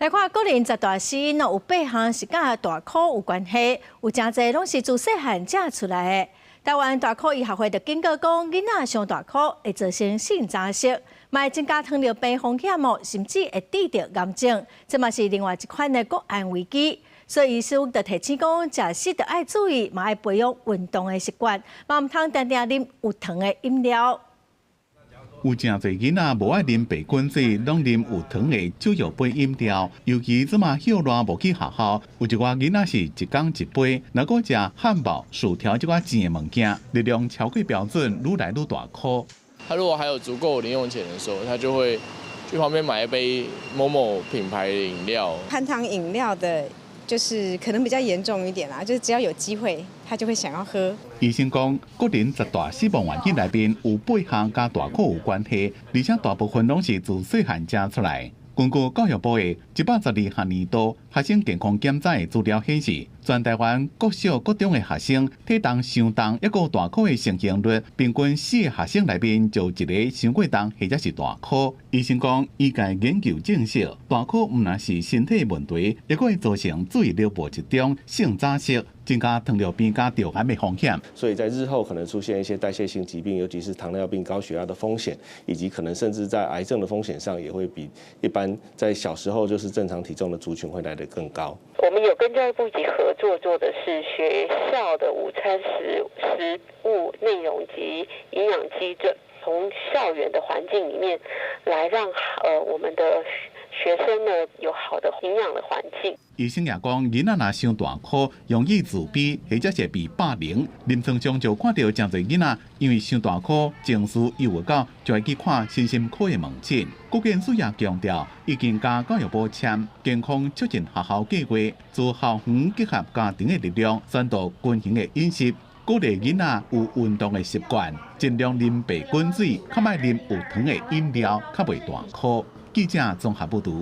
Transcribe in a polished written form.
來看國人十大死因有八項是佮大箍有關係，有誠濟攏是自細漢食出來的。臺灣大箍醫學會就警告講，囡仔傷大箍會造成性早熟，嘛會增加糖尿病風險哦，甚至會得著癌症。這嘛是另外一款的國安危機。所以醫師就提醒講，食食著愛注意，嘛愛培養運動的習慣，嘛毋通定定啉有糖的飲料。有誠濟囡仔無愛啉白滾水，攏啉有糖的手搖杯飲料。尤其這馬歇熱無去學校，有一寡囡仔是一工一杯，若閣食漢堡、薯條這寡甜的物件，熱量超過標準，愈來愈大箍。他如果還有足夠零用錢的時候，他就會去旁邊買一杯某某品牌的飲料。含糖飲料的，就是可能比較嚴重一點啦，就是只要有機會，他就會想要喝。醫生講，國人十大死亡原因內面有八項佮大箍有關係，而且大部分攏是自細漢食出來。根據教育部的112學年度學生健康檢查的資料顯示，全臺灣國小、國中的學生體重傷重，抑閣大箍的盛行率，平均四个學生內面就一个傷過重或者是大箍。醫生講，醫界研究證實，大箍毋但是身體問題，抑閣會造成注意力無集中、性早熟、增加糖尿病佮腸癌的風險。所以在日後可能出現一些代謝性疾病，尤其是糖尿病、高血壓的風險，以及可能甚至在癌症的風險上，也會比一般在小時候就是正常體重的族群會來得更高。我們有跟教育部一起合作做的是學校的午餐食物內容及營養基準，從校園的環境裡面來讓我們的學生呢有好的營養的環境。醫生也講，囡仔若傷大箍，容易自卑，或者是被霸凌。臨床上就看著誠濟囡仔，因為傷大箍，情緒憂鬱到，就會去看身心科的門診。國健署也強調，已經佮教育部簽健康促進學校計劃，自校園結合家庭的力量，宣導均衡的飲食，鼓勵囡仔有運動的習慣，盡量啉白滾水，較莫啉有糖的飲料，較袂大箍。記者綜合報導。